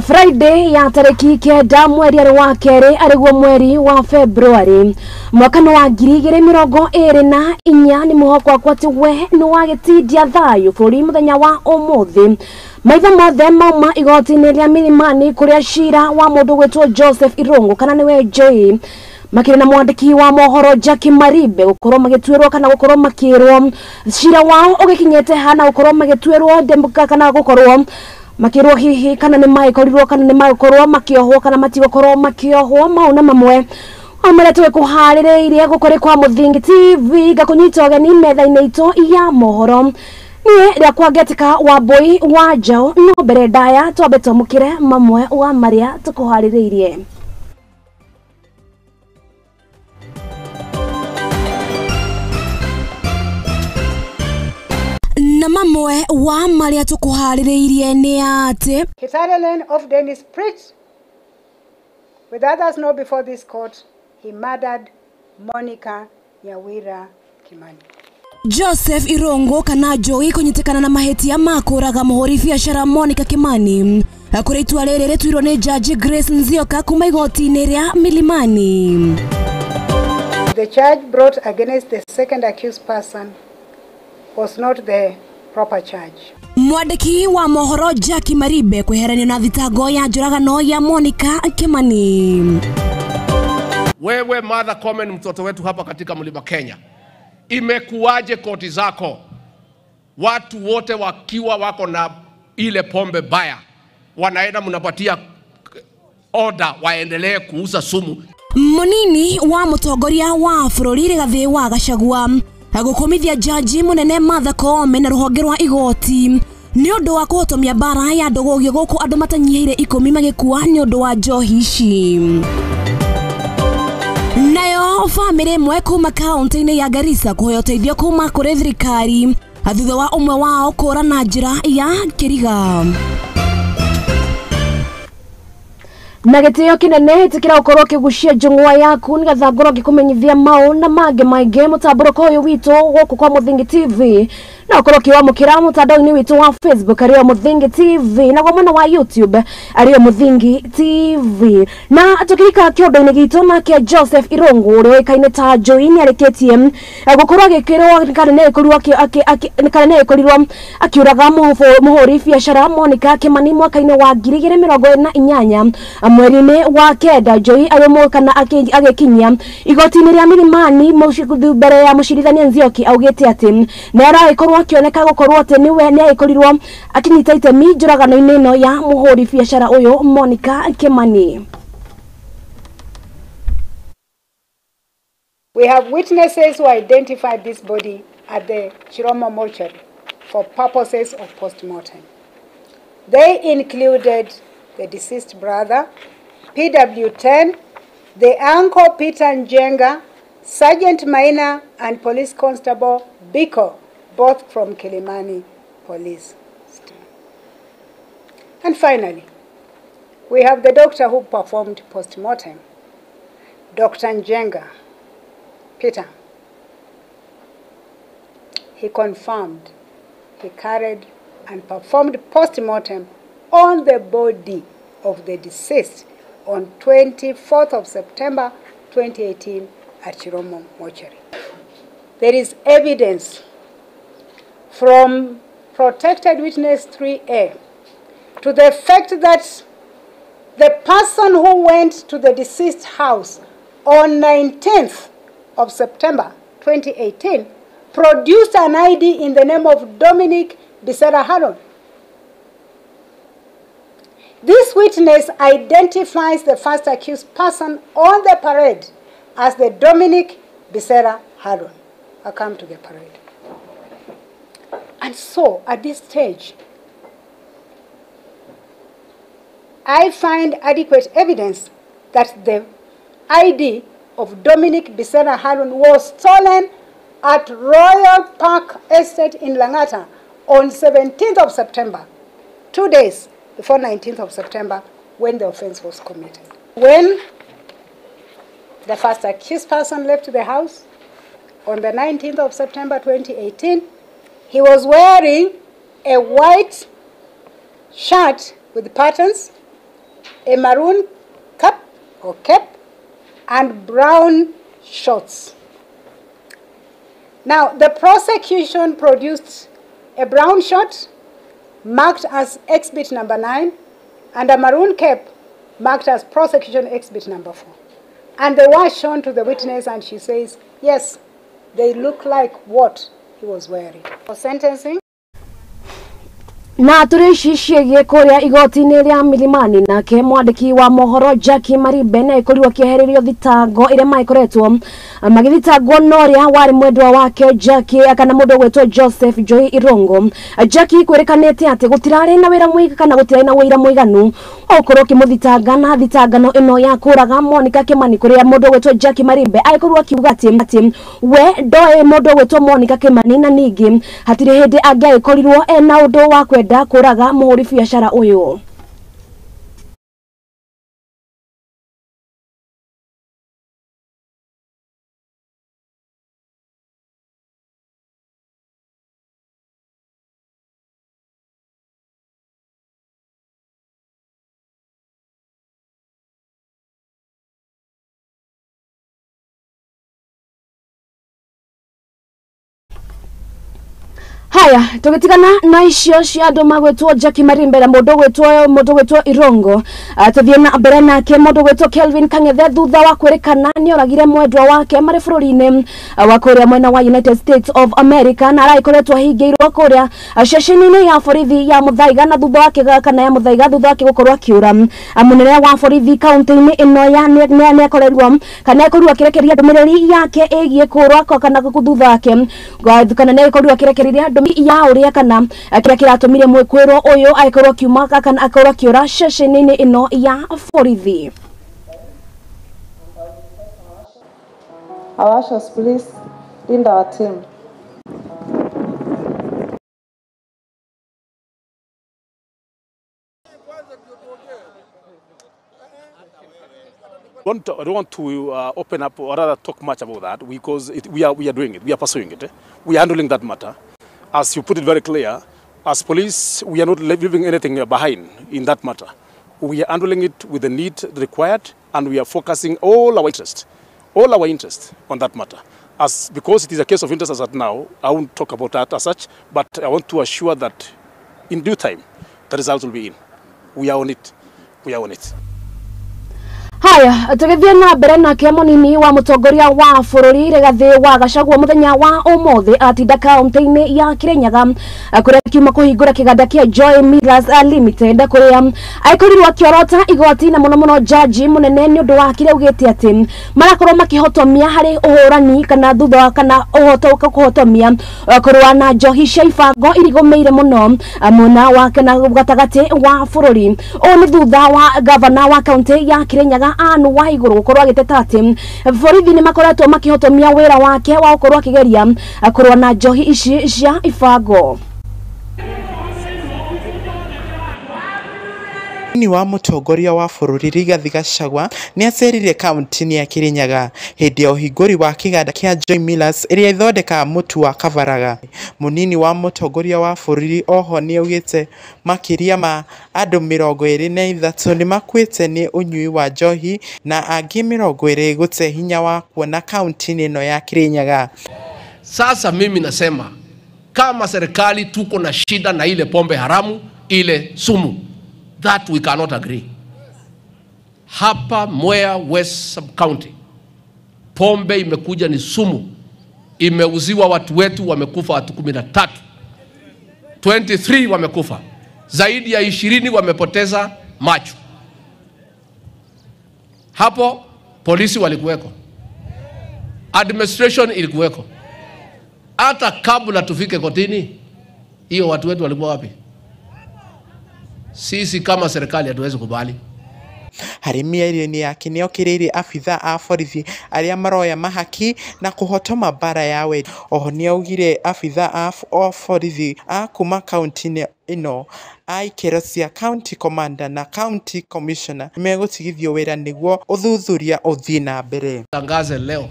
Friday ya tariki 9 mweri wa keri ariguo mweri wa February mwaka wa 2024 ni muhoko wakwa ati we ni wagitindia thayu bũrũri muthenya wa umuthi maitho mothe mauma igoti-inĩ rĩa Milimani kuria cira wa mundu gwitwo Joseph Irungu kana niwe Joy makiri na mwandiki wa mohoro Jackie Maribe gukorwo magituirwo kana gukorwo makirwo cira wao ugikinyete hana gukorwo magituirwo ndembuka kana gukorwo makirwo hihi kana ni maikorirwo kana ni magukorwo makiohwo kana matigukorwo makiohwo mau na mamwe amara tuwe kuhaririirie gukuri kwa Muthingi TV ngakunyita ũgeni metha-inĩ itũ ya mohoro niĩ rĩakwa ngetika wa Mbui wa Njaũ no mbere ndaya twambe twamũkĩre mamwe wa marĩa tũkũharĩrĩirie. Na mamwe wa marĩa tũkũharĩrĩirie nĩ atĩ Kitale Lane of Dennis Pritt, with others know before this court, he murdered Monica Nyawira Kimani. Joseph Irungu kana Joy kunyitikana na mahetia ma kũraga mũhũri biacara Monica Kimani kũrĩa itua rĩrĩ rĩtuirwo nĩ Judge Grace Nzioka kuma igoti-inĩ rĩa Milimani. The charge brought against the second accused person was not the proper charge. Mwandiki wa mohoro Jackie Maribe kweheranio na thitango ya njũragano ya Monica Kimani. Wewe Martha Koome, mtoto wetu hapa katika Mlima Kenya, imekuwaje koti zako watu wote wakiwa wako na ile pombe baya wanaenda mnapatia order waendelee kuuza sumu? Munini wa mutongoria wa bũrũri Rigathĩ wa Gachagua gukumithia jaji munene Martha Koome na ruhonge rwa igoti ni undu wa kuhotomia mbara ya ndũgũgio gũkũ andũ matanyihĩire 10 magĩkua ni undu wa njohi ici. Nayo famĩlĩ ĩmwe kuma kaunti-inĩ ya Garissa kũheo ũteithio kuma kũrĩ thirikari thutha wa ũmwe wao kũra na njĩra ya kĩriga. Na gĩtĩo kĩnene ĩtĩkĩra gũkorwo ũkĩgucia njũng'wa yaku nĩgetha ngorwo ngĩkũmenyithia mau na mangĩ maingĩ mũtambũrũko ũyũ witũ gũkũ kwa Muthingi TV na ũkorwo ũkĩwamũkĩra mũtandao-inĩ witũ wa Facebook arĩo Muthingi TV naguo mwena wa YouTube arĩo Muthingi TV. Na tũkĩrika kĩondo-inĩ gitũ nake Joseph Irungu ũrĩa ũĩkaine ta Joy nĩarĩkĩtie gũkorwo agĩkĩrwo kana nĩagĩkorirwo akĩũraga mũhũri biacara Monica Kimani mwaka-inĩ wa 2028 mweri-inĩ wa kenda. Joy arĩ kana agĩkinyia igoti-inĩ rĩa Milimani mbere ya mũcirithania Nzioki augĩte atĩ nĩ aragĩkorwo akĩoneka gũkorwo atĩ nĩwe nĩagĩkorirwo akinyita itemi njũragano-inĩ ĩno ya mũhũri biacara ũyũ Monica Kimani. We have witnesses who identified this body at the Chiromo mortuary for purposes of post-mortem. They included the deceased brother, PW10, the uncle Peter Njenga, Sergeant Maina, and Police Constable Biko, both from Kilimani Police Station. And finally, we have the doctor who performed post-mortem, Dr. Njenga, Peter. He confirmed he carried and performed post-mortem on the body of the deceased on 24th of September 2018 at Chiromo Mortuary. There is evidence from protected witness 3A to the effect that the person who went to the deceased house on 19th of September 2018 produced an ID in the name of Dominic Bisera Haron. This witness identifies the first accused person on the parade as the Dominic Bisera Haron. I come to the parade. And so, at this stage, I find adequate evidence that the ID of Dominic Bisera Haron was stolen at Royal Park Estate in Langata on 17th of September, 2 days before 19th of September, when the offense was committed. When the first accused person left the house on the 19th of September 2018, he was wearing a white shirt with patterns, a maroon cap or cap and brown shorts. Now, the prosecution produced a brown short marked as exhibit number 9 and a maroon cap marked as prosecution exhibit number 4. And they were shown to the witness, and she says, yes, they look like what he was wearing. For sentencing, na turi ici ciĩgiĩ kũrĩa igoti-inĩ rĩa Milimani nake mwandĩki wa mohoro Jackie Maribe nĩ akorirwo akĩehererio thitango ĩrĩa magĩkoretwo magĩthitangwo na ũrĩa warĩ mwendwa wake Jackie kana mũndũ ũgwĩtwo Joseph Joy Irungu. Jackie kwĩrĩkanĩte atĩ gũtirarĩ na wĩra mũiganu kana gũtirarĩ na wĩira mũiganu wa gũkorwo ũkĩmũthitanga na thitangano ĩno ya kũraga Monica Kimani kũrĩa mũndũ ũgwĩtwo Jackie Maribe agĩkorirwo akiuga atĩ we ndoĩ mũndũ ũgwĩtwo Monica Kimani na ningĩ hatirĩ hĩndĩ angĩagĩkorirwo ena ũndũ wa kwenda kũraga mũhũri biacara ũyũ. Haya, tugitigana na icio cia andu magwetwo Jackie Marimbe na mundu gwetwo Irungu. Tuthie na mbere nake mundu gwetwo Kelvin Kang'ethe thutha wa kwirikana ni oragire mwendwa wake mari bururi-ini wa kuria mwena wa United States of America na aragikoretwo ahingĩirwo kuria ceceni-inĩ ya borithi ya Muthaiga na thutha wake kana ya Muthaiga thutha wake gukorwo akiura. Munene wa borithi kaunti-inĩ ĩno ya nĩ akorirwo kana akorirwo akirekeria ndũmĩrĩri yake ĩgiĩ kũrwa kana thutha wake kana nĩ akorirwo akirekeria ya uria kana kira kiratumire mwikwirwo uyu agikorwo akiuma kana akorwo akiura ceceni-inĩ ĩno ya borithi. Our ushers, please lead our team. I don't want to open up or rather talk much about that because we are doing it, we are pursuing it, we are handling that matter. As you put it very clear, as police, we are not leaving anything behind in that matter. We are handling it with the need required, and we are focusing all our interest on that matter. As because it is a case of interest as at now, I won't talk about that as such, but I want to assure that in due time, the results will be in. We are on it. We are on it. Haya, tugithie na mbere nake munini wa mutongoria wa bururi Rigathi wa Gachagua muthenya wa umuthi atinda kaunti-ini ya Kirinyaga kuria kiuma kuhingura kiganda kia Joy Millers Limited kuria aikorirwo akiorota igoti na muno muno jaji munene ni undu wa kiria ugite ati marakorwo makihotomia hari uhurani kana thutha kana uhoto kuhotomia kurwa na njohi cia ibango irigomeire muno mwena wa kana gatagati wa bururi. Uu ni thutha wa gavana wa kaunti ya Kirinyaga Anne Waiguru gukorwo agiteta ati borithi ni makoretwo makihotomia wira wake wa gukorwo akigeria kurwa na njohi ici cia ibango. Ni wa mutongoria wa bururi Rigathi Gachagua ni acerire kaunti ya Kirinyaga hindi ya uhinguri wa kiganda kia Joy Millers iria ithondekaga mutu wa kabaraga. Munini wa mutongoria wa bururi oho ni augite makiria ma andu 23 ni makuite ni unyui wa njohi na angi 20 gute hinya wa kuona kaunti ino ya Kirinyaga. Sasa mimi nasema kama serikali tuko na shida na ile pombe haramu, ile sumu. That we cannot agree. Hapa Mwea West Sub-County, pombe imekuja ni sumu. Imeuziwa watu wetu, wamekufa watu 13. 23 wamekufa. Zaidi ya 20 wamepoteza macho. Hapo polisi walikuweko. Administration ilikuweko. Hata kabla tufike kotini, hiyo watu wetu walikuwa wapi? Sisi kama serikali hatuwezi kubali. Hari mĩario-inĩ yake nĩokĩrĩire abithaa a borithi arĩa maroya mahaki na kũhotoma mbara ya wendi. Oho nĩaugire abithaa a borithi a kuma kaunti-inĩ ĩno a ikĩro cia county commander na county commissioner nĩmegũtigithio wĩra nĩguo ũthuthuria ũthiĩ na mbere. Tangaze leo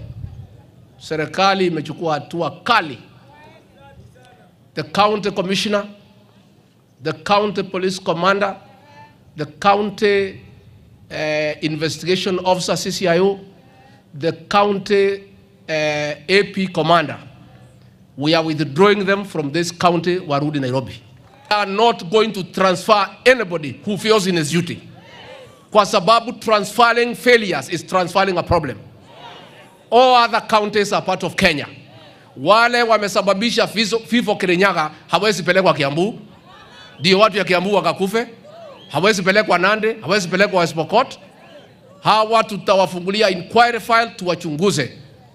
serikali imechukua hatua kali. The county commissioner, the county police commander, the county investigation officer CCIO, the county AP commander. We are withdrawing them from this county, warudi Nairobi. We are not going to transfer anybody who fails in his duty. Kwa sababu transferring failures is transferring a problem. All other counties are part of Kenya. Wale wamesababisha vifo Kirinyaga hawezi pelekwa Kiambu. Ndio watu ya Kiambu wakakufe. Hawezi pelekwa Nandi, hawezi pelekwa West Pokot. Hawa tutawafungulia inquiry file tuwachunguze.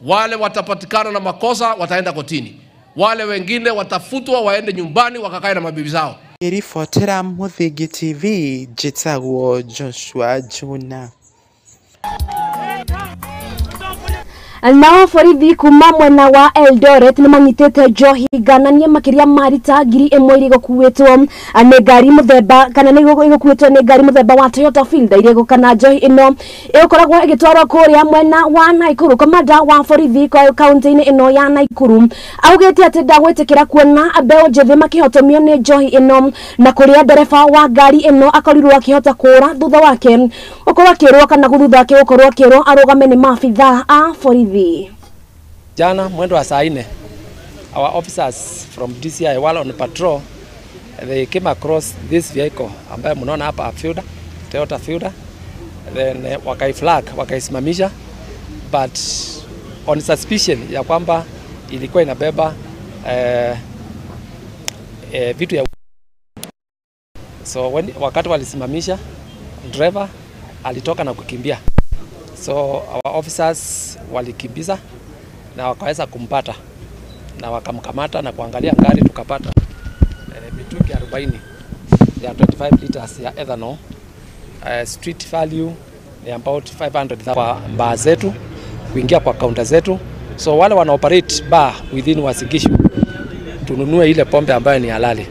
Wale watapatikana na makosa wataenda kotini. Wale wengine watafutwa waende nyumbani wakakae na mabibi zao. Ngĩribotera Mũthingi TV njĩtagwo Joshua Juna. Nao borithi kuma mwena wa Eldoret nĩmanyitĩte njohi ngananie makĩria ma rita 1000 iria igũkuĩtwo nĩ ngari mũthemba kana nĩ igũkuĩtwo nĩ ngari mũthemba wa Toyota Fielder iria kana njohi ĩno ĩgũkoragwo ĩgĩtwarwo kũrĩa mwena wa Naikuru. Komanda wa borithi kaunti-inĩ ĩno ya Naikuru augĩte atĩ ndagwĩtĩkĩra kuona mbeũ njĩthĩ makĩhotomio nĩ njohi ĩno, na kũrĩa ndereba wa ngari ĩno akorirwo akĩhota kũũra thutha wake gũkorwo akĩrwo kana thutha wake gũkorwo akĩrwo arũgame nĩ maabithaa a borithi. Jana mwendo wa saa 4, our officers from DCI while on patrol, they came across this vehicle ambayo mnaona hapa, Fielder, Toyota Fielder. Then wakaiflag, wakaisimamisha, but on suspicion ya kwamba ilikuwa inabeba vitu ya. So when, wakati walisimamisha, driver alitoka na kukimbia. So our officers walikimbiza na wakaweza kumpata na wakamkamata na kuangalia ngari, tukapata mitungi 40 ya 25 liters ya ethanol. Street value ni about 500 kwa bar zetu, kuingia kwa counter zetu. So wale wana operate bar within Uasin Gishu, tununue ile pombe ambayo ni halali.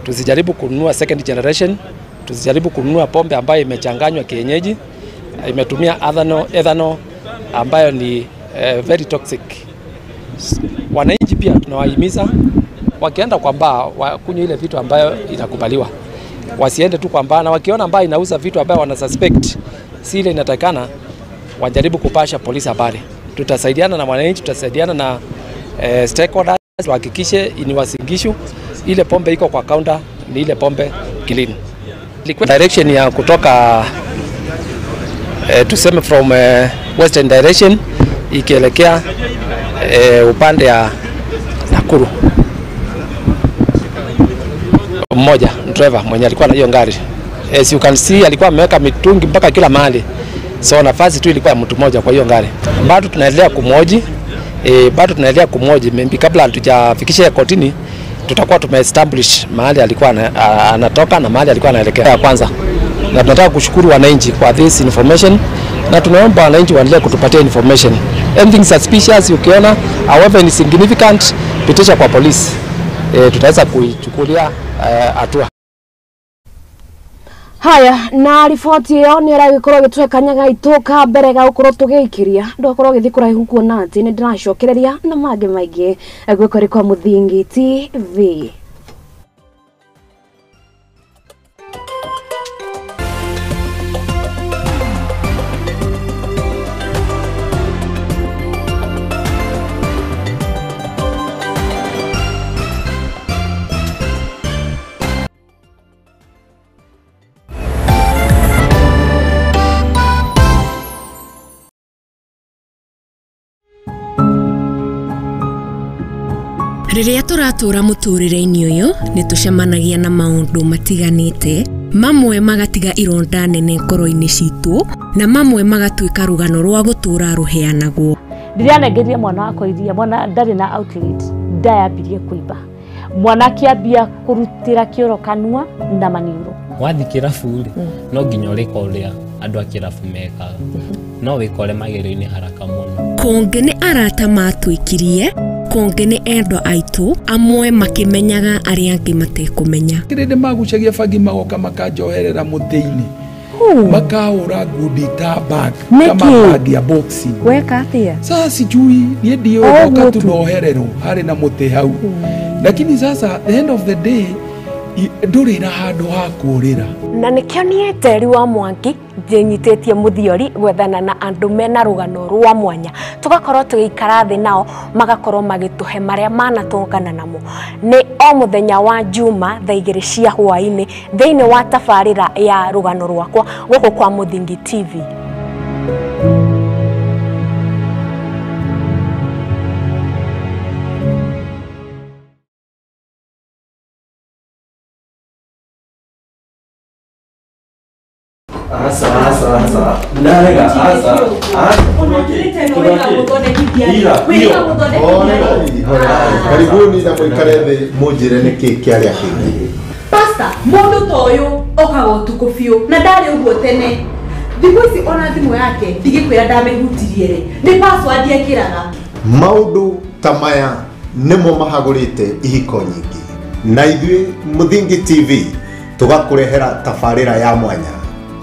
Tusijaribu kununua second generation, tusijaribu kununua pombe ambayo imechanganywa kienyeji, imetumia ethanol ambayo ni very toxic. Wananchi pia tunawahimiza wakienda kwa baa wakunywe ile vitu ambayo inakubaliwa. Wasiende tu kwa baa, na wakiona baa inauza vitu ambayo wana suspect si ile inatakana, wajaribu kupasha polisi habari. Tutasaidiana na wananchi, tutasaidiana na stakeholders tuhakikishe ni Uasin Gishu ile pombe iko kwa counter ni ile pombe clean. Direction ya kutoka tuseme from western direction ikielekea upande ya Nakuru. Mmoja driver mwenye alikuwa na hiyo gari, as you can see, alikuwa ameweka mitungi mpaka kila mahali, so nafasi tu ilikuwa ya mtu mmoja kwa hiyo gari. Bado tunaendelea kumhoji, bado tunaendelea kumhoji. Maybe kabla hatujafikisha kotini tutakuwa tumeestablish mahali alikuwa anatoka na mahali alikuwa anaelekea ya kwanza. Na tunataka kushukuru wananchi kwa this information, na tunaomba wananchi waendelee kutupatia information. Anything suspicious ukiona, however insignificant, pitisha kwa polisi. Tutaweza kuichukulia hatua. Haya, na riboti ĩyo nĩ ĩragĩkorwo ĩgĩtũhe kanya gaitũ ka mbere ga gũkorwo tũgĩikĩria ndũgakorwo ũgĩthiĩ kũraihu kuona atĩ nĩ ndĩracokereria na mangĩ maingĩ gwĩkũrĩ kwa Mũthingi TV. Rĩrĩa tũratũra mũtũrĩre-inĩ ũyũ nĩ tũcemanagia na maũndũ matiganĩte, mamwe magatiga ironda nene ngoro-inĩ citũ na mamwe magatuĩka rũgano rwa gũtũra rũheanagwo. Ndĩranengeria mwana wakwa iria, mwana ndarĩ na outlet, ndayambirie kũimba, mwana akĩambia kũrutĩra kĩoro kanua na maniũrũ. Wathiĩ kĩrabu rĩ, no nginya ũrĩka ũrĩa andũ a kĩrabu mekaga, no wĩkore magerio-inĩ haraka mũno. Kũngĩ nĩ arata matwĩkirie, kũngĩ nĩ endwa aitũ, amwe makĩmenyaga arĩa angĩ matekũmenya. Kĩrĩndĩ magucagia bangi magoka makanjoherera mũtĩ-inĩ, makahũra ngundi ta bag kama bag ya boxing. Weka atĩa? Sasa sijui niĩ ndiũĩ, ndoka tu ndohererwo harĩ na mũtĩ hau. Lakini sasa the end of the day Ndũrĩ na handũ ha kũũrĩra. Na nĩkĩo niĩ Njeri wa Mwangi njĩnyitĩtie mũthiori gwethana na andũ mena rũgano rwa mwanya, tũgakorwo tũgĩikara thĩ nao magakorwo magĩtũhe marĩa manatũngana namo. Nĩ o mũthenya wa Juma thaa 2 cia hwaĩ-inĩ thĩinĩ wa tabarĩra ya rũgano rwakwa gũkũ kwa Mũthingi TV. Asa. Narega, asa. Karibuni na mwikare thĩ mũnjĩre nĩkĩ kĩarĩa kĩngĩ. Pastor, mũndũ ta ũyũ okaga ũtukũ biũ na ndarĩ ũguo tene. Thikũ ici ona thimũ yake ndigĩkwĩra ndamĩhutirie rĩ, nĩ password ekĩraga. Maũndũ ta maya nĩmo mahagũrĩte ihiko nyingĩ. Na ithuĩ Mũthingi TV tũgakũrehera tabarĩra ya mwanya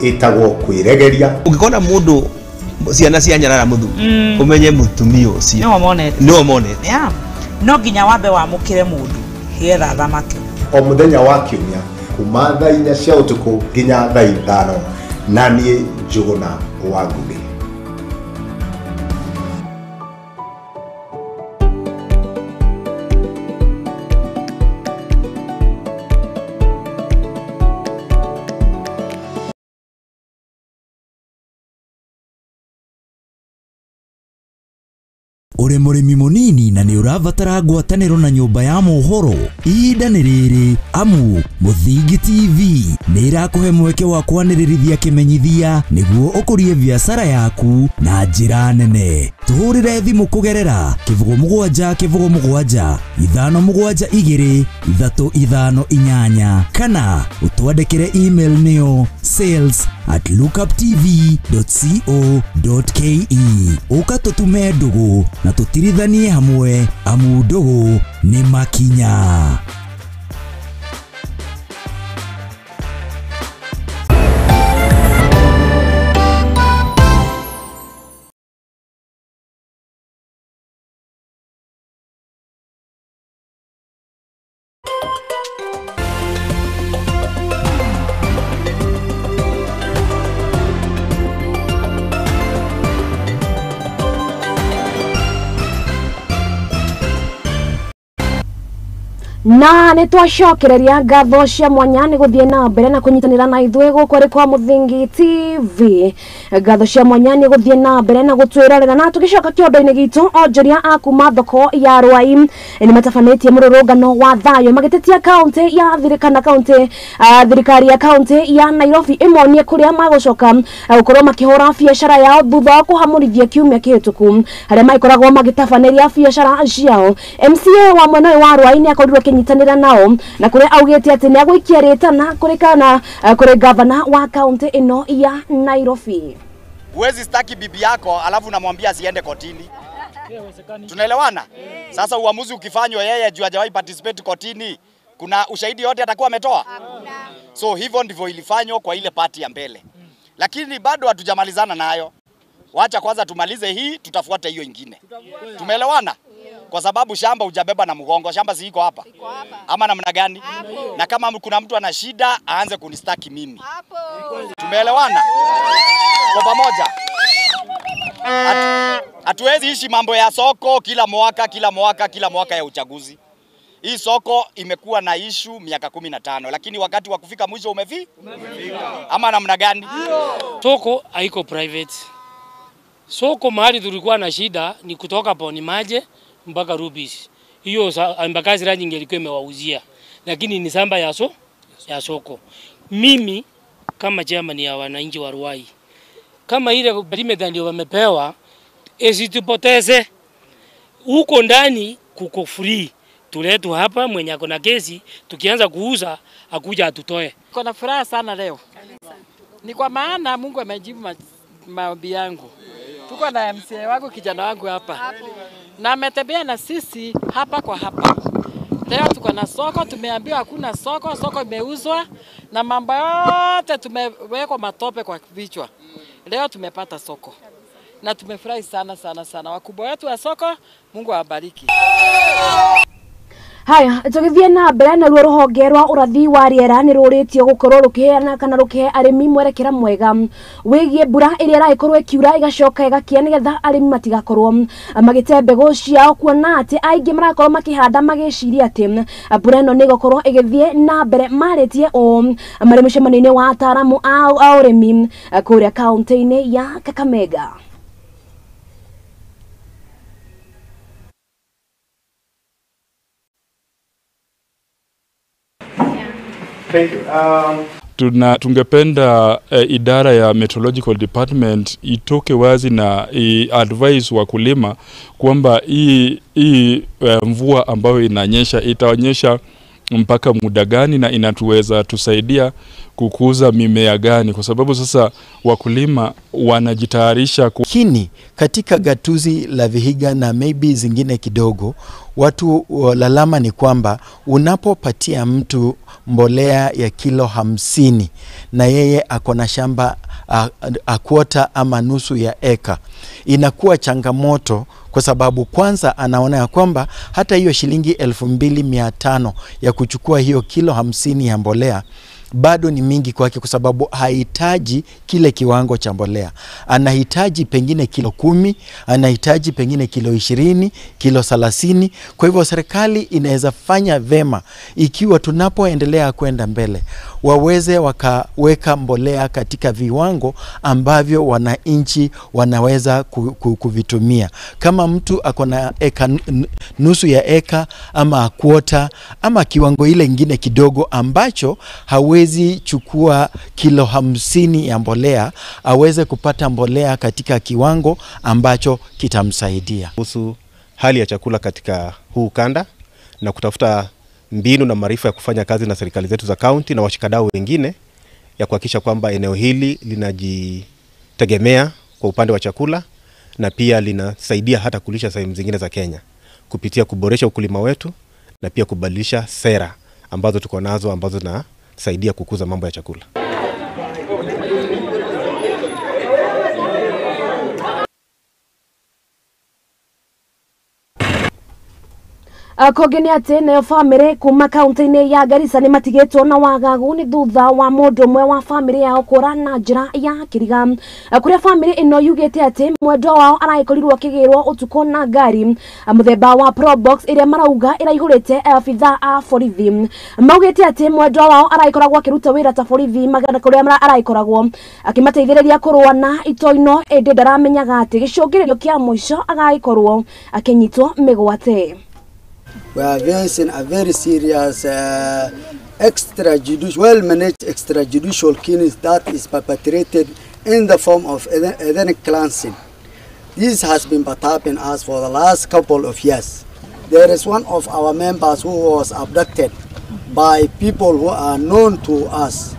ĩtagwo kwĩregeria. Ũngĩkona mũndũ ciana cia nyarara mũthuri ũmenye mũtumia ũcio nĩwe monete. No nginya wambe wamũkĩre mũndũ nĩgetha athamake. O mũthenya wa kiumia kuma thaa 4 cia ũtukũ nginya thaa 5 na niĩ Njũgũna wa Ngũgĩ. Uri mũrĩmi mũnini na nĩ ũrabatara ngwatanĩro na nyũmba ya mohoro, ihinda nĩ rĩrĩ amu Mũthingi TV nĩ ĩrakũhe mweke wa kwanĩrĩrithia kĩmenyithia nĩguo ũkũrie biacara yaku na njĩra nene. Tũhũrĩre thimũ kũgerera 07 07 5 7 2 3 5 8 kana ũtwandĩkĩre email nĩyo sales@lookuptv.co.ke. Ũka tũtume ndũgũ na tũtirithanie hamwe amu ndũgũ nĩ makinya. Na nĩ twacokereria ngatho cia mwanya nĩ gũthiĩ na mbere na kũnyitanĩra na ithuĩ gũkũ arĩ kwa Mũthingi TV. Ngatho cia mwanya nĩ gũthiĩ na mbere na gũtwĩrorera na tũgĩcoka kĩondo-inĩ gitũ onjoria a kuma thoko ya Rwai nĩ matabanĩtie mũrũrũngano wa thayũ magĩtetia kaunti ya thirikari kaunti thirikari ya kaunti ya Nairobi ĩmonie kũrĩa magũcoka gũkorwo makĩhũra biacara yao thutha wa kũhamũrithia kiumia kĩhĩtũku harĩa magĩkoragwo magĩtabanĩria biacara ciao. MCA wa mwena ũyũ wa Rwai nĩ akorirwo akĩnyitanĩra nao na kũrĩa augĩte atĩ nĩ agũikia rĩtana kũrĩ kana kũrĩ gavana wa kaunti ĩno ya Nairobi. Huwezi staki bibi yako alafu unamwambia asiende kotini. Tunaelewana? Sasa uamuzi ukifanywa yeye juu hajawahi participate kotini, kuna ushahidi yote atakuwa ametoa? So hivyo ndivyo ilifanywa kwa ile party ya mbele. Lakini bado hatujamalizana nayo. Wacha kwanza tumalize hii, tutafuata hiyo ingine. Tumeelewana? Kwa sababu shamba hujabeba na mgongo, shamba si iko hapa. Ama namna gani? Na kama kuna mtu ana shida aanze kunistaki mimi. Tumeelewana? Kwa pamoja. Hatuwezi ishi mambo ya soko kila mwaka kila mwaka kila mwaka ya uchaguzi. Hii soko imekuwa na issue miaka 15, lakini wakati wa kufika mwisho umefika. Ama namna gani? Soko haiko private. Soko mahali tulikuwa na shida ni kutoka Poni Maje mpaka Rubis. Hiyo Embakasi Ranch ingelikuwa imewauzia, lakini ni samba ya soko. Mimi kama chairman ya wananchi wa Ruai, kama ile perimeter ndio wamepewa, isitupoteze. Huko ndani kuko free. Tuletu hapa mwenye ako na kesi, tukianza kuuza akuja atutoe. Niko na furaha sana leo. Ni kwa maana Mungu amejibu maombi yangu. Tuko na MCA wangu kijana wangu hapa. Na ametembea na sisi hapa kwa hapa. Leo tuko na soko, tumeambiwa hakuna soko, soko imeuzwa na mambo yote tumewekwa matope kwa vichwa. Leo tumepata soko. Na tumefurahi sana sana sana. Wakubwa wetu wa soko, Mungu awabariki. Haya, tũgĩthiĩ na mbere naruo rũhonge rwa ũrathi wa rĩera nĩ rũrĩtio gũkorwo rũkĩheana kana rũkĩhe arĩmi mwerekera mwega wĩgiĩ mbura ĩrĩa ĩragĩkorwo ĩkiura ĩgacoka ĩgakia nĩgetha arĩmi matigakorwo magĩte mbegũ ciao, kuona atĩ aingĩ marakorwo makĩhanda magĩciria atĩ mbura ĩno nĩ ĩgũkorwo ĩgĩthiĩ na mbere. Marĩtie ũũ marĩ mũcemanio-inĩ wa ataaramu a ũrĩmi kũrĩa kaũntĩ-inĩ ya Kakamega. Thank you. Tungependa idara ya Meteorological Department itoke wazi na advise wakulima kwamba hii mvua ambayo inanyesha itaonyesha mpaka muda gani na inatuweza tusaidia kukuza mimea gani, kwa sababu sasa wakulima wanajitayarisha. Lakini katika gatuzi la Vihiga na maybe zingine kidogo, watu lalama ni kwamba unapopatia mtu mbolea ya kilo 50 na yeye akona shamba a quarter ama nusu ya eka, inakuwa changamoto kwa sababu kwanza anaona ya kwamba hata hiyo shilingi 2500 ya kuchukua hiyo kilo 50 ya mbolea bado ni mingi kwake, kwa sababu hahitaji kile kiwango cha mbolea. Anahitaji pengine kilo 10, anahitaji pengine kilo 20, kilo 30. Kwa hivyo serikali inaweza fanya vema ikiwa tunapoendelea kwenda mbele waweze wakaweka mbolea katika viwango ambavyo wananchi wanaweza kuvitumia. Kama mtu akona eka, nusu ya eka ama quarter ama kiwango ile ingine kidogo ambacho hawezi chukua kilo 50 ya mbolea, aweze kupata mbolea katika kiwango ambacho kitamsaidia. Kuhusu hali ya chakula katika huu ukanda na kutafuta mbinu na maarifa ya kufanya kazi na serikali zetu za kaunti na washikadau wengine ya kuhakikisha kwamba eneo hili linajitegemea kwa upande wa chakula na pia linasaidia hata kulisha sehemu zingine za Kenya kupitia kuboresha ukulima wetu na pia kubadilisha sera ambazo tuko nazo ambazo zinasaidia kukuza mambo ya chakula. Kũngĩ nĩ atĩ nayo bamĩrĩ kuma kaunti-inĩ ya Garissa nĩ matigĩtwo na wagagu nĩ thutha wa mũndũ ũmwe wa bamĩrĩ yao kũra na njĩra ya kĩriga, kũrĩa bamĩrĩ ĩno yugĩte atĩ mwendwa wao aragĩkorirwo akĩgĩrwo ũtukũ na ngari mũthemba wa Probox ĩrĩa marauga ĩraihũrĩte abithaa a borithi. Maugĩte atĩ mwendwa wao aragĩkoragwo akĩruta wĩra ta borithi kũrĩa aragĩkoragwo akĩmateithĩrĩria kũrũa na itoino, ĩndĩ ndaramenyaga atĩ gĩcũngĩrĩrio kĩa mũico agagĩkorwo akĩnyitwo mĩgwate. We are facing a very serious extrajudicial, well-managed extrajudicial killings that is perpetrated in the form of ethnic cleansing. This has been happening us for the last couple of years. There is one of our members who was abducted by people who are known to us.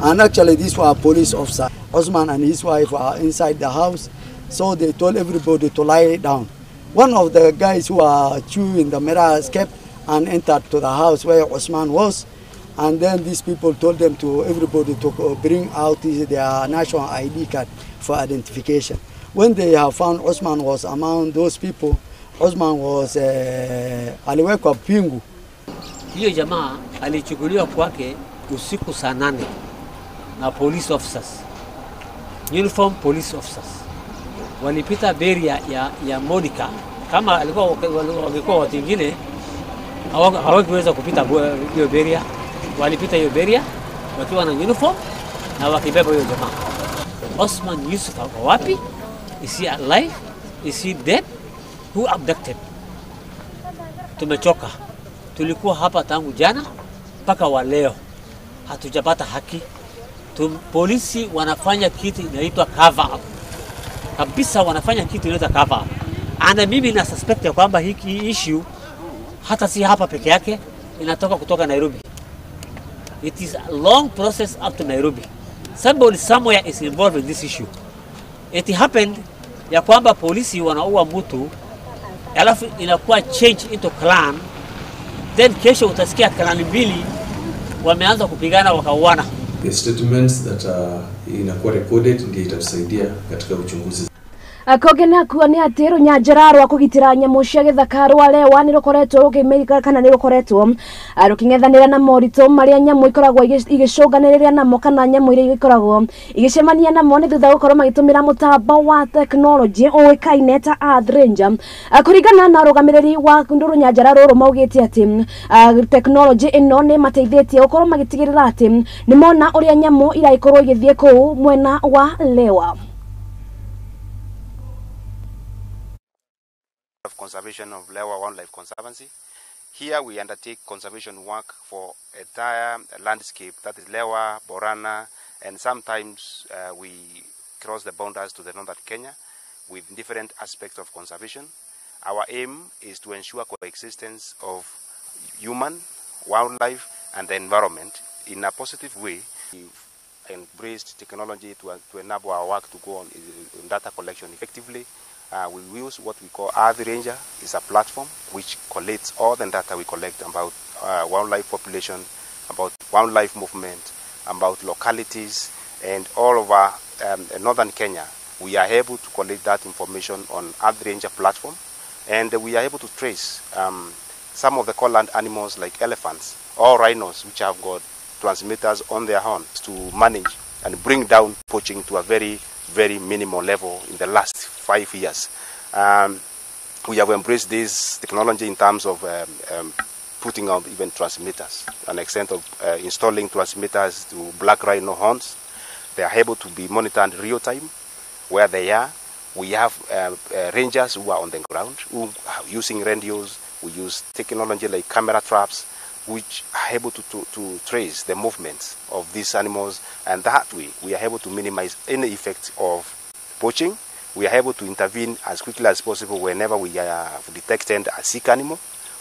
And actually these were police officers. Osman and his wife were inside the house, so they told everybody to lie down. One of the guys who are chewing the mirror escaped and entered to the house where Osman was. And then these people told them to everybody to bring out their national ID card for identification. When they have found Osman was among those people, Osman was aliwekwa pingu. Hiyo jamaa alichukuliwa kwake usiku saa 8 na police officers, uniform police officers. Walipita beria ya Monica. Kama alikuwa wangekuwa watu wengine hawakuweza kupita hiyo beria. Walipita hiyo beria wakiwa na uniform na wakibeba hiyo jamaa. Osman Yusuf ako wapi? Is he alive? Is he dead? Who abducted? Tumechoka. Tulikuwa hapa tangu jana mpaka wa leo. Hatujapata haki. Polisi wanafanya kitu inaitwa cover up. Kabisa wanafanya kitu inaitwa cover up. Ana mimi na suspect ya kwamba hiki issue hata si hapa peke yake, inatoka kutoka Nairobi. It is a long process up to Nairobi. Somebody somewhere is involved in this issue. It happened ya kwamba polisi wanaua mtu, alafu inakuwa change into clan. Then kesho utasikia clan mbili wameanza kupigana wakauana. The statements that inakuwa recorded ndio itatusaidia katika uchunguzi. Kũngĩ nakuo nĩ atĩ rũnyanjara rwa kũgitĩra nyamũ cia gĩthaka rwa Lewa nĩ rũkoretwo rũkĩmĩrika kana nĩ rũkoretwo rũkĩng'ethanĩra na moritũ marĩa nyamũ ikoragwo igĩcũnganĩrĩria namo kana nyamũ iria ikoragwo igĩcemania namo nĩ thutha wa gũkorwo magĩtũmĩra mũtambo wa tekinoronjĩ ũĩkaine ta Earth Ranger. Kũringana na arũgamĩrĩri wa rũnyanjara rũrũ maugĩte atĩ tekinoronjĩ ĩno nĩ mateithĩtie gũkorwo magĩtigĩrĩra atĩ nĩ mona ũrĩa nyamũ iragĩkorwo igĩthiĩ kũu mwena wa Lewa. Of conservation of Lewa Wildlife Conservancy. Here we undertake conservation work for entire landscape, that is Lewa, Borana, and sometimes we cross the borders to the northern Kenya with different aspects of conservation. Our aim is to ensure coexistence of human, wildlife, and the environment in a positive way. We've embraced technology to enable our work to go on in data collection effectively. We use what we call Earth Ranger. It's a platform which collates all the data we collect about wildlife population, about wildlife movement, about localities, and all over northern Kenya. We are able to collect that information on Earth Ranger platform, and we are able to trace some of the core land animals like elephants or rhinos, which have got transmitters on their horns to manage and bring down poaching to a very, very minimal level in the last 5 years. We have embraced this technology in terms of putting up even transmitters, an extent of installing transmitters to black rhino horns. They are able to be monitored real time where they are. We have rangers who are on the ground, who are using radios. We use technology like camera traps, which are able to trace the movements of these animals, and that way we are able to minimize any effect of poaching. We are able to intervene as quickly as possible whenever we have detected a sick animal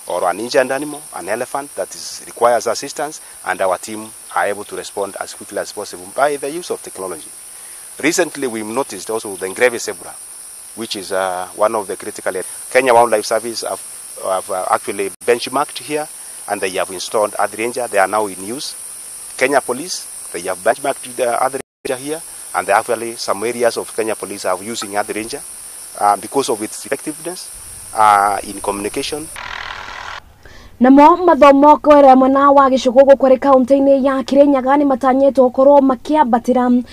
or an injured animal, an elephant that requires assistance, and our team are able to respond as quickly as possible by the use of technology. Recently, we noticed also the Ngreve zebra, which is one of the critical. Kenya Wildlife Service have actually benchmarked here, and they have installed Earth Ranger. They are now in use. Kenya Police, they have benchmarked the Earth Ranger here, and they actually some areas of Kenya Police are using Earth Ranger because of its effectiveness in communication. Namo mathomo kwere mwena wa gĩcũgũ gũkũ kaunti-inĩ ya Kirinyaga nĩ matanyĩtwo gũkorwo makĩambatĩra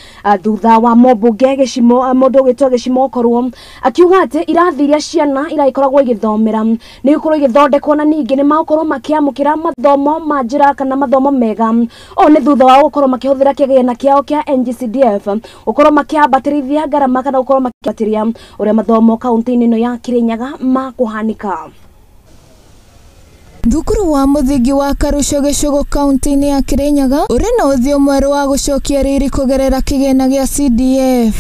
thutha wa mũmbunge Gĩcimo mũndũ ũgĩtwo Gĩcimo gũkorwo akiuga atĩ irathi iria ciana iragĩkoragwo igĩthomera nĩ gũkorwo igĩthondekwo na ningĩ nĩ magũkorwo makĩamũkĩra mathomo ma njĩra kana mathomo mega. Ũũ nĩ thutha wa gũkorwo makĩhũthĩra kĩgĩna kĩao kĩa NGCDF gũkorwo makĩambatĩrithia ngarama kana gũkorwo makĩambatĩria ũrĩa mathomo kaunti-inĩ ĩno ya Kirinyaga makũhanĩka. Thukuru wa mũthingi wa Karũco gĩcũgũ kaunti-inĩ ya Kirinyaga ũrĩ na ũthiũ mwerũ wa gũcokia riri kũgerera kĩgĩna gĩa CDF.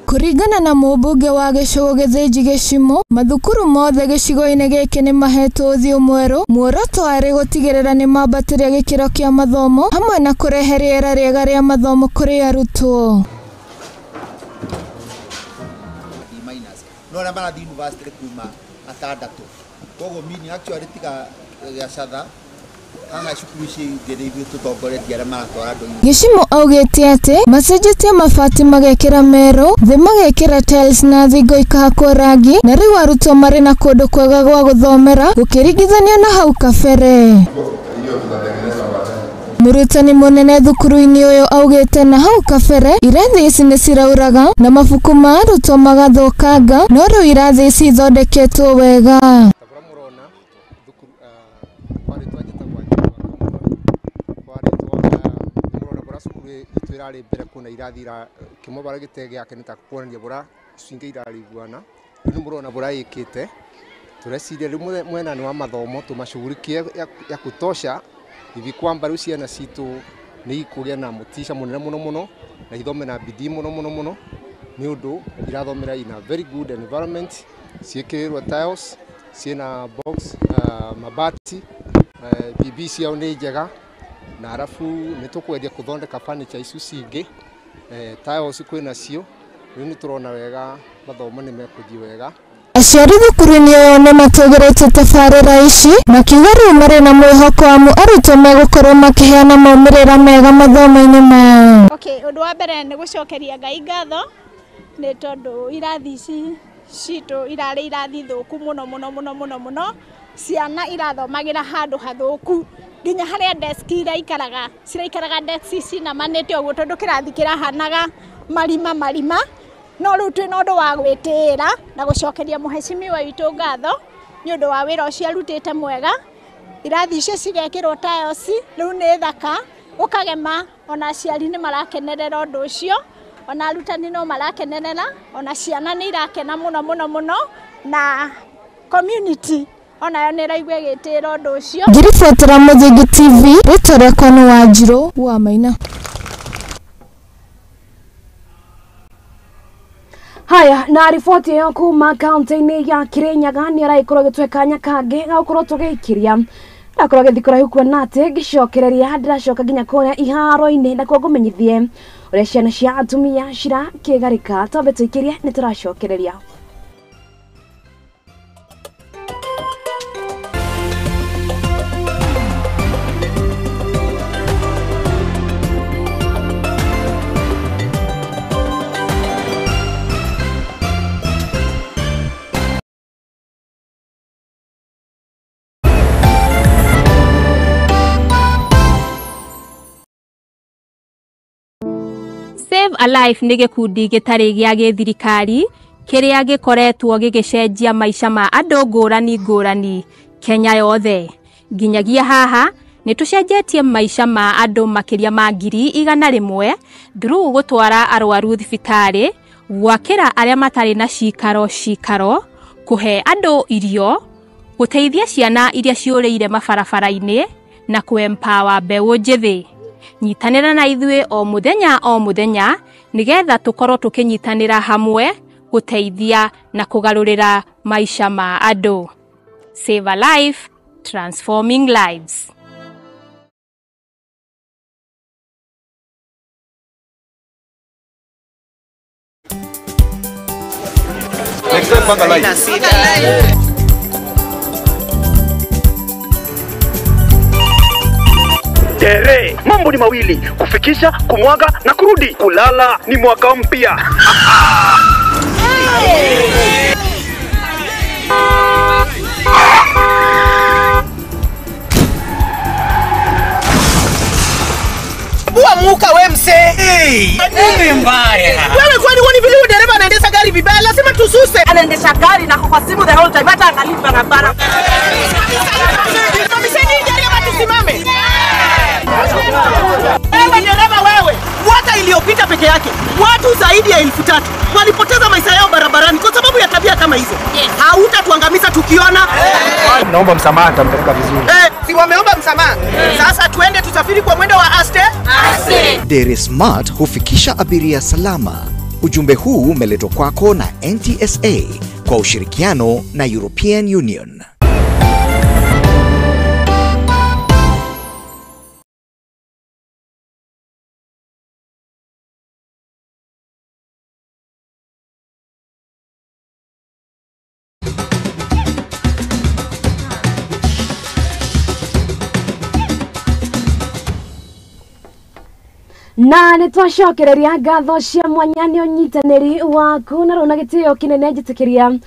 Kũringana na mũmbunge wa gĩcũgũ Gĩthĩnji Gĩcimo, mathukuru mothe gĩcigo-inĩ gĩkĩ nĩ mahetwo ũthiũ mwerũ. Muoroto warĩ gũtigĩrĩra nĩ mambatĩria gĩkĩro kĩa mathomo hamwe na kũrehe rĩera rĩega rĩa mathomo kũrĩ arutwo. No arĩa marathiĩ university kuma atandatũ koguo mini actually tiga gĩacatha haha cukuru ici ingĩ nĩ ithuĩ tũtongoretie arĩa maratwara andũ. Gĩcimo augĩte atĩ macenjetie mabati magekĩra merũ, thĩ magekĩra tiles na thingo ikahakwo rangi, na rĩu arutwo marĩ na kũndũ kwega gwa gũthomera gũkĩringithanio na hau kabere. Mũrutani mũnene thukuru-inĩ ũyũ augĩte na hau kabere irathi ici nĩ cirauraga na mabuku ma arutwo magathũkanga, no rĩu irathi ici ithondeketwo wega. Irarĩ mbere kuna irathi kĩmwe bara gĩte gĩake nĩ ta kuonania bũra icio ingĩ irariguana rĩu nĩ mũrona bũra ĩkĩte tũreciria rĩu mwena-inĩ wa mathomo tũmacugurikie ya kutosha hivi kwamba rĩu ciana citũ nĩ ikũgĩa na mũtisha mũnene mũno mũno na ithome na bidii mũno mũno mũno nĩ ũndũ irathomera in a very good environment, ciĩkĩrĩrwo tiles, ciĩna box, mabati, BB ciao nĩ njega na arafu nĩ tũkwendia kũthondeka furniture icio cingĩ, tiles kwĩna cio rĩu nĩ tũrona wega mathomo nĩ mekũthiĩ wega. Aciari thukuru-inĩ ũyũ nĩ matũgĩrĩtie tabarĩra ici makiuga rĩu marĩ na mwĩhoko amu arutwo megũkorwo makĩheana maumĩrĩra mega mathomo-inĩ mao. Okay, ũndũ wa mbere nĩ gũcokeria Ngai ngatho Nĩ tondũ irathi ici citũ irarĩ irathi thũku mũno mũno mũno mũno mũno. Ciana irathomagĩra handũ hathũku nginya harĩa desk iraikaraga ciraikaraga desk cinamanĩte ũguo tondũ kĩrathi kĩrahanaga marima marima. No rĩu twĩna ũndũ wa gwĩtĩĩra na gũcokeria mũhecimiwa witũ ngatho nĩ ũndũ wa wĩra ũcio arutĩte mwega. Irathi icio cigekĩrwo tiles rĩu nĩ thaka ũkagema, ona aciari nĩ marakenerera ũndũ ũcio, ona arutani no marakenerera, ona ciana nĩ irakena mũno mũno mũno, na community onayo nĩ ĩraigua ĩgĩtĩĩra ũndũ ũcio. Ngĩribotera Mũthingi TV, rĩtwa rĩakwa nĩ Wanjirũ wa Maina. Haya, na riboti ĩyo kuma kaunti-inĩ ya Kirinyaga nĩ ĩragĩkorwo ĩgĩtũhe kanya kangĩ ga gũkorwo tũgĩikĩria ndakorwo gĩthiĩ kũraihu kuona atĩ ngĩcokereria ndĩracoka nginya kũrĩa iharo-inĩ na kuo ngũmenyithie ũrĩa ciana cia atumia cirakĩgarĩka. Twambe tũikĩrie nĩ tũracokereria. Save a Life nĩ gĩkundi gĩtarĩ gĩa gĩthirikari kĩrĩa gĩkoretwo gĩgĩcenjia maica ma andũ ngũrani ngũrani Kenya yothe. Nginyagia haha nĩ tũcenjetie maica ma andũ makĩria ma 100,000 through gũtwara arwaru thibitarĩ, gwakĩra arĩa matarĩ na cikaro cikaro, kũhe andũ irio, gũteithia ciana iria ciũrĩire mabarabara-inĩ na kũ-empower mbeũ njĩthĩ. Nyitanĩra na ithuĩ o mũthenya o mũthenya nĩgetha tũkorwo tũkĩnyitanĩra hamwe gũteithia na kũgarũrĩra maica ma andũ. Save a Life, transforming lives. Next time, panga line. Tere, mambo ni mawili, kufikisha, kumwaga na kurudi. Kulala ni mwaka mpya. Bua muka we mse. Hey, nini mbaya? Wewe kwani huoni vile dereva anaendesha gari vibaya? Lazima tususe. Anaendesha gari na kwa simu the whole time, hata angalii barabara. Simamisheni gari ama tusimame. Wewe dereva wewe, mwaka iliyopita peke yake watu zaidi ya 3,000 walipoteza maisha yao barabarani kwa sababu ya tabia kama hizo. Yes. Hautatuangamiza tukiona. Naomba msamaha, nitampeleka vizuri. Si wameomba msamaha. Sasa tuende tusafiri kwa mwendo wa aste. Aste. Dere Smart hufikisha abiria salama. Ujumbe huu umeletwa kwako na NTSA kwa ushirikiano na European Union. Na nĩ twacokereria ngatho cia mwanya nĩ ũnyitanĩri waku na rĩu na gĩtĩo kĩnene njĩtĩkĩria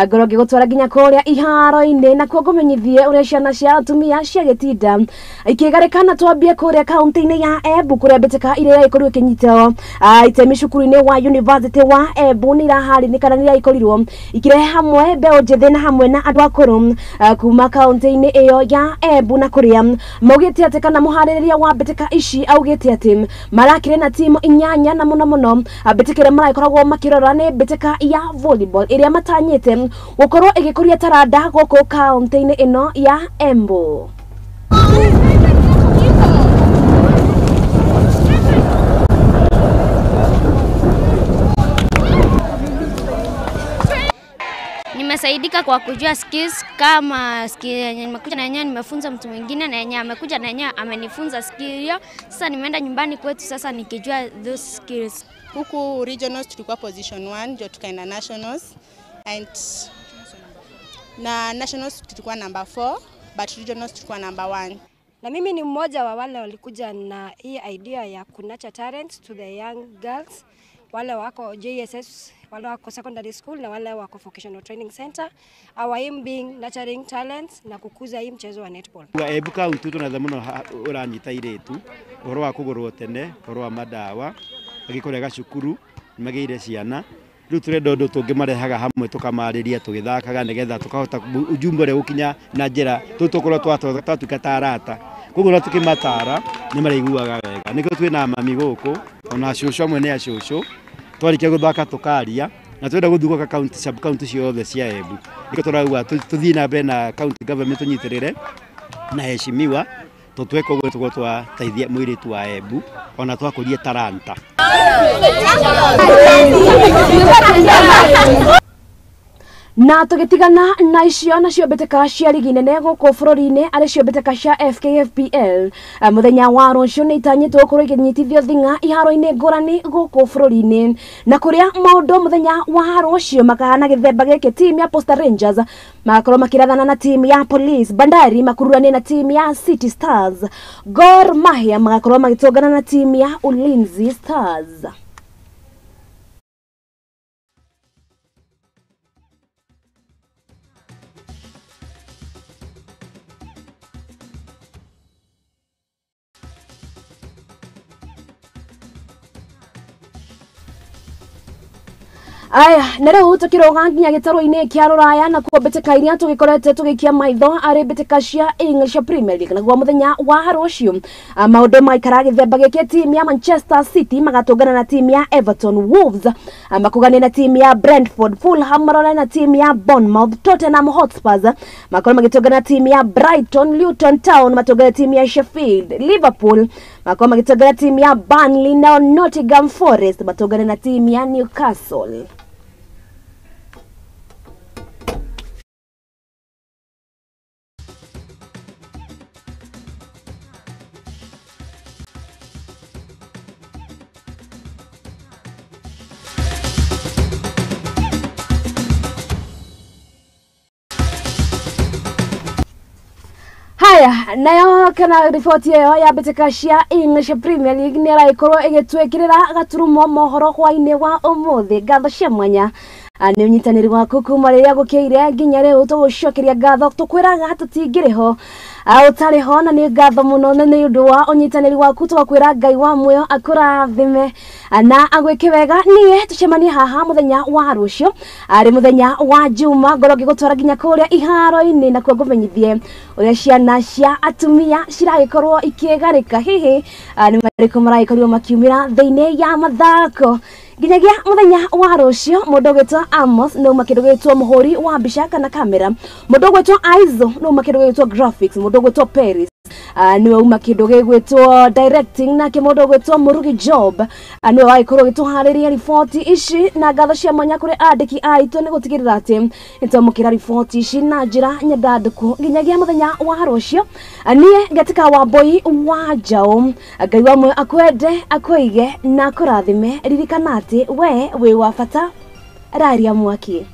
ngorwo ngĩgũtwara nginya kũrĩa iharo-inĩ na kuo ngũmenyithie ũrĩa ciana cia atumia cia gĩtinda ikĩgarĩkana. Twambie kũrĩa kaunti-inĩ ya Embu kũrĩa mbĩtĩka iria ĩragĩkorirwo ĩkĩnyitwo itemi cukuru-inĩ wa University wa Embu nĩ iraharĩrĩka kana nĩ iragĩkorirwo ikĩrehe hamwe mbeũ njĩthĩ na hamwe na andũ akũrũ kuma kaunti-inĩ ĩyo ya Embu na kũrĩa maugĩte atĩ kana mũharĩrĩria wa mbĩtĩka ici augĩte atĩ marakire na timu inyanya na muno muno mbitikire maragĩkoragwo makĩrora nĩ mbĩtĩka ya volleyball ĩrĩa matanyĩte gũkorwo ĩgĩkũria taranda gũkũ kaunti-inĩ ĩno ya Embu. Nimesaidika kwa kujua skills kama skill yenye nimekuja na yenyewe nimefunza mtu mwingine na yenyewe amekuja na yenyewe amenifunza skill hiyo. Sasa nimeenda nyumbani kwetu sasa nikijua those skills. Huku regionals tulikuwa position 1 ndio tukaenda nationals, and na nationals tulikuwa number 4 but regionals tulikuwa number 1. Na mimi ni mmoja wa wale walikuja na hii idea ya kunurture talents to the young girls. Wale wako JSS, wale wako secondary school na wale wako vocational training center. Our aim being nurturing talents na kukuza hii mchezo wa netball. Embu County tunatha muno uranyita iretu uhoro wa kugurwo tene, uhoro wa madawa, agĩkũrega cukuru nĩmagĩire ciana. Rĩu tũrenda ũndũ tũngĩmarehaga hamwe tũkamarĩria tũgĩthakaga nĩgetha tũkahota ujumbe ũrĩa gũkinya na njĩra tũtũkorwo twatuĩka ta arata. Koguo ona tũkĩmatara nĩmarĩiguaga wega. Nĩkĩo twĩna mami gũkũ ona cũcũ amwe nĩ acũcũ, twarĩkia gũthaka tũkaria na twenda gũthiũrũrũka county sub county ciothe cia Embu. Nĩkĩo tũrauga tũthiĩ na mbere na county government tũnyitĩrĩre na heshimiwa tondũ tweka ũguo tũkorwo twateithia mũirĩtu wa Embu ona twakũria taranta. Na tugitigana na icio nacio mbĩtĩka cia rigi nene gũkũ bũrũri-inĩ arĩ cio mbĩtĩka cia FKFPL mũthenya wa rũciũ nĩ itanyĩtwo gũkorwo ikĩnyitithio thing'a iharo-inĩ ngũrani gũkũ bũrũri-inĩ na kũrĩa maũndũ mũthenya wa rũciũ makahana gĩthemba gĩkĩ timu ya Posta Rangers magakorwo makĩrathana na timu ya Police, Bandari makururanie na timu ya City Stars, Gor Mahia magakorwo magĩtũngana na timu ya Ulinzi Stars. Aya, na rĩu tũkĩrũga nginya gĩtarũ-inĩ kĩa rũraya na kuo mbĩtĩka iria tũgĩkorete tũgĩikia maitho arĩ mbĩtĩka cia English Premier League naguo mũthenya wa rũciũ maũndũ maikara gĩthemba gĩkĩ timu ya Manchester City magatũngana na timu ya Everton, Wolves makũgane na timu ya Brentford, Fulham marorane na timu ya Bournemouth, Tottenham Hotspurs makorwo magĩtũngana na timu ya Brighton, Luton Town matũngane na timu ya Sheffield, Liverpool makorwo magĩtũngana na timu ya Burnley, nao Nottingham Forest matũngane na timu ya Newcastle. Haya, nayo kana riboti ĩyo ya mbĩtĩka cia English Premier League nĩ ĩragĩkorwo ĩgĩtwĩkĩrĩra gaturumo mohoro hwainĩ wa ũmũthĩ. Ngatho cia mwanya nĩ ũnyitanĩri waku kuma rĩrĩa gũkĩire nginya rĩu tũgũcokeria ngatho tũkwĩraga tũtingĩrĩ ho ũtarĩ ho na nĩ ngatho mũno nĩ ũndũ wa ũnyitanĩri waku tũgakwĩra Ngai wa muoyo akũrathime na agwĩke wega. Niĩ tũcemanie haha mũthenya wa rũciũ arĩ mũthenya wa Juma ngorwo ngĩgũtwara nginya kũrĩa iharo-inĩ na kuo ngũmenyithie ũrĩa ciana cia atumia ciragĩkorwo ikĩgarĩka hihi nĩ marĩkũ maragĩkorirwo makiumĩra thĩinĩ ya mathako nginyagia mũthenya wa rũciũ. Mũndũ ũgwĩtwo Amos nĩ uma kĩndũ gĩgwĩtwo mũhũri wa mbica kana kamera, mũndũ ũgwĩtwo Aizo nĩ uma kĩndũ gĩgwĩtwo graphics, mũndũ ũgwĩtwo Paris nĩwe uma kĩndũ gĩgwĩtwo directing, nake mũndũ ũgwĩtwo Mũrugi Job nĩwe wagĩkorwo ũgĩtũharĩria riboti ici na ngatho cia mwanya kũrĩ andĩki aitũ nĩ gũtigĩrĩra atĩ nĩtwamũkĩra riboti ici na njĩra nyandandũku nginyagia mũthenya wa rũciũ. Niĩ ngetĩka Wambui wa Njaũ, Ngai wa muoyo akwende akwĩige na akũrathime. Ririkana atĩ we wĩ wa bata, raria mwaki.